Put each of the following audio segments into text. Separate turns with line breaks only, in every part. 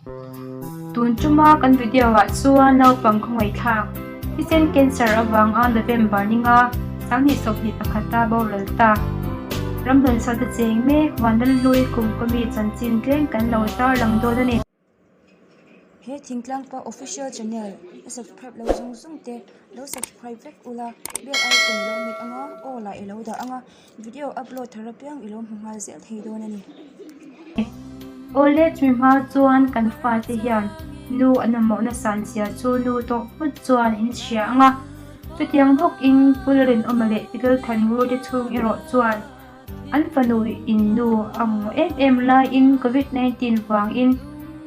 Tun tuma kan video ah chuan naupang khawngaihthlak thisen cancer avanga November ninga 2021 a boral ta ramhlun sate cheng mek Vanlalhlui kum kawmi chanchin tlem kan lo tarlang dawn a ni.
He thingtlang pa official channel a subscribe lo zawng zawng te lo subscribe vek ula bell icon ilo hmet anga aw lah ilo dah anga video upload thar apiang ilo hmu nghal zel thei dawn a ni.
Awle chumi hma chuan kan fate hian nu an mamawh nasa an zia chu nu tawh phawt chuan in hria anga chutiang bawk in Pulrinawma leh Pilalthangur te chhung erawh chuan An fanu in nu a hmu em em laiin Covid 19 vangin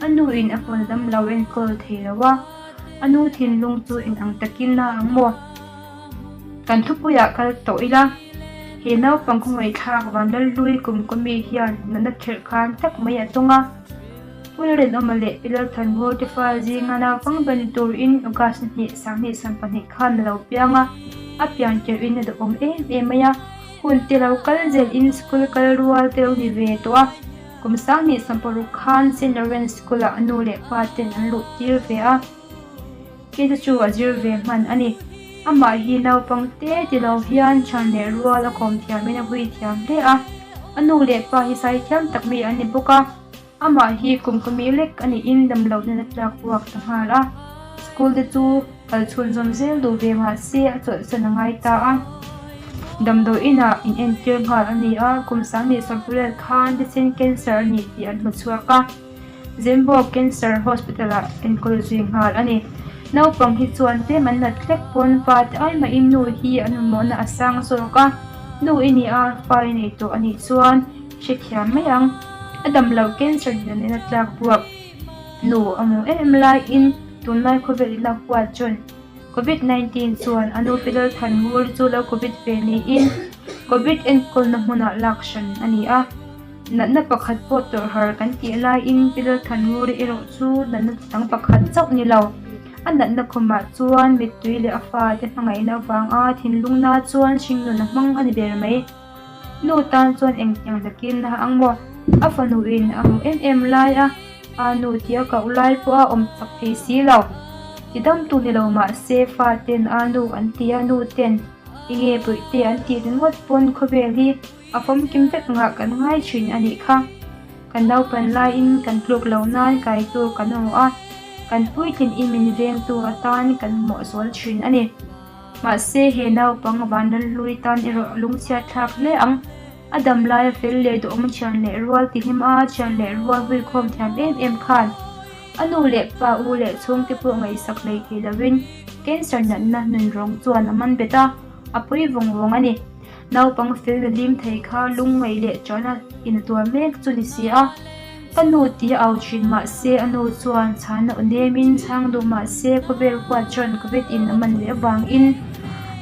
a nu in a fanu damlo enkawl thei lo a, a nu thinlung chu in ang takin na ang maw? Kan thupuiah kal tawh ila, he naupang khawngaihthlak Vanlalhlui kumkawmi hian natna kherh khan tak mai a tawng a. Pu Lalrinawma leh Pi Lalthanngawr te fa zinga naupang ber ni turin August ni hnih 2022 khan a lo piang a, a pian tirhin a duhawm em em mai a. Hun te lo kal zel in school kal rual te lo ni ve tawh a, kum 2026 khan Saint Lawrence School ah a nu leh pa ten an luh tir ve a, kei te chu a zir ve hman a ni. Amah hi naupang te ti lo hian thian leh rual a kawm thiam in a hui thiam hle a, a nu leh pa hi sai thiam tak mi an ni bawk a. Amah hi kum kawmi lek a niin damlohna na tlak uak ta nghal a, school te chu kal chhunzawm zel duh ve mah se a chawlhsan a ngai ta a. Damdawi inah inentir nghal a ni a, kum 2020 khan thisen cancer a ni tih an hmu chhuak a, Zimbabwe Cancer Hospital ah enkawl zui nghal a ni. Naupang hi chuan tlem an nat hlek pawn pa te ai mahin nu hi an mamawhna a sang zawk a, nu i ni a, pa i nei tawh a nih chuan Hrethiam mai ang. A dam lo cancer nen in a tlak buak nu a hmu em em laiin tunlai khawvel in a huat chuan Covid 19 chuan a nu Fidel Thanmur chu lo Covid ve niin Covid enkawlna hmunah lak hran a ni a. Natna pakhat pawh tawrh har kan tih laiin Fidel Thanmur erawh chu natna dang pakhat chauh ni lo. A natna khumah chuan mittui leh a fate hmangaihna avanga thinlungna chuan hringnun a hmang a ni ber mai. Nu tan chuan engtiang takin a ang maw? A fanu in a hmu em em lai a, a nu tih a koh lai pawh a awm chak thei si lo. Ti damtu ni lo mah se fa ten a nu an ti a, nu ten enge puih te an tih ringawt pawn khawvel hi a famkim vek ngah kan ngai thin a nih kha. Kan naupan laiin kan tluk lo nan kaitu kan awm a, kan puitlin in min vengtu atan kan hmuh zual thin a ni. Mahse, he naupang vanlalhlui tan erawh a lungchhiat thlak hle ang. A dam laia fel leh duhawm thian leh rual tihlim a, thian leh rual huikhawm thiam em em khan a nu leh pa u leh chhungte pawh ngaihsak hlei thei lovin cancer natna nunrawng chuan a man bet a, a pui vawng vawng a ni. Naupang fel na hlim thei kha lungngaih leh ṭahna in a tuar mek chu ni si a. Ka nu tih a au thin mahse a nu chuan chhana aw nemin chhang duh mahse khawvel huat chuan covid in a man leh avangin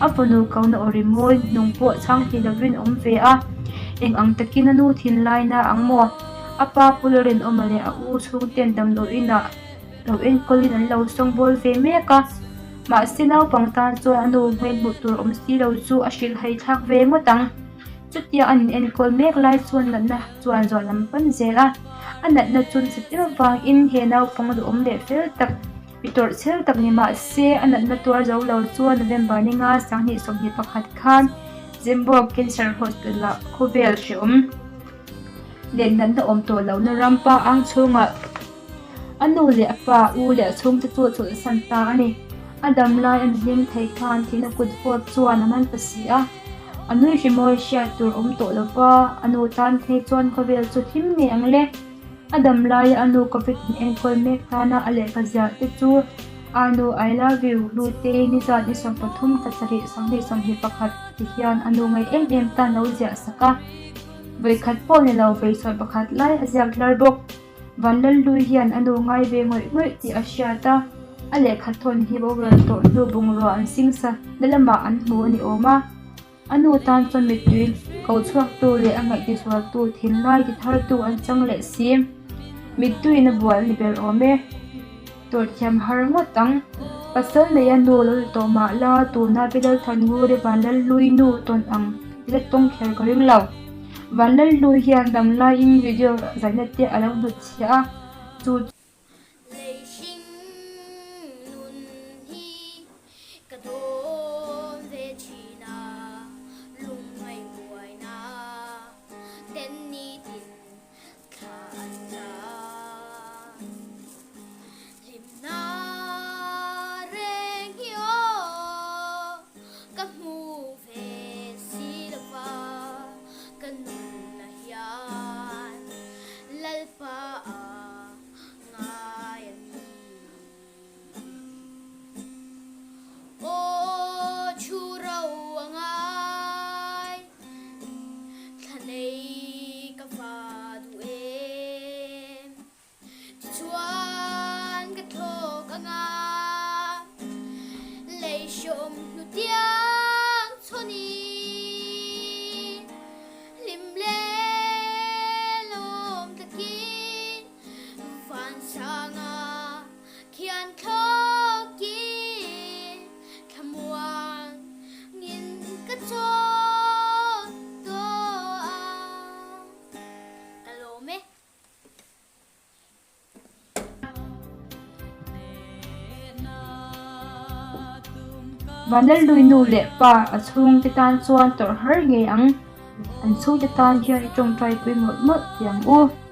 a fanu kohna aw rimawi hnung pawh chhang thei lovin a awm ve a. Eng ang takin a nu thinlaina ang maw? A pa pu Lalrinawma leh a u chhungten damdawi inah lo enkawlin an lo sawngbawl ve mek a. Mahse naupang tan chuan a nu hmel hmuh tur awm si lo chu a hrilh hai thlak ve ngawt ang. Chutia an inenkawl mek lai chuan natna chuan zual lam pan zel a, a natna chu nasa tel vangin he naupang duhawm leh fel tak, mi tawrh chhel tak ni mahse a natna tuar zo lo chuan November ninga 2021 khan Zimbabwe Cancer Hospital ah khawvel hrehawm leh natna awm tawh lohna ram pa ang chhungah A nu leh a pa, u leh a chhungte chu a chawlhsan ta a ni. A dam lai a mihlim thei khan thihna kut vawt chuan a man ta si a. A nui hrimawi hriat tur awm tawh lo va, a nu tan phei chuan khawvel chu thim ngei ang le. A dam laia a nu Covid in enkawl mek tana a lehkha ziah te chu A nu I love you, Hlute, nizat ni 13 thla sarih 2021 ti hian a nu ngaih em em tan lo ziah sak a. Vawikhat pawh ni lo veisawn pakhat lai a ziak hlar bawk. Vanlalhlui hian a nu ngai ve ngawih ngawih tih a hriat a, a lehkha thawn hi boral tawh hnu bungrua an singsa na lamah an hmu a ni awm a. A nu tan chuan mittui ko chhuaktu leh a ngaihtizualtu thinlai tithartu an chang leh si. Mittuiin a bual a ni ber awm e. Tawrhthiam har ngawt ang. Pasal neia nu lo ni tawh mah la, tuna Pi Lalthannguri Vanlalhlui nu tawn ang i la tawng kher ka ring lo. Vanlalhlui hian damlaiin video zaina te a lo hnutchhiah a, chu. Vanlalui nu leh pa a chhungte tan chuan tawrh har ngei ang. An chhungte tan hian i tawngtai pui mawlh mawlh tih ang u.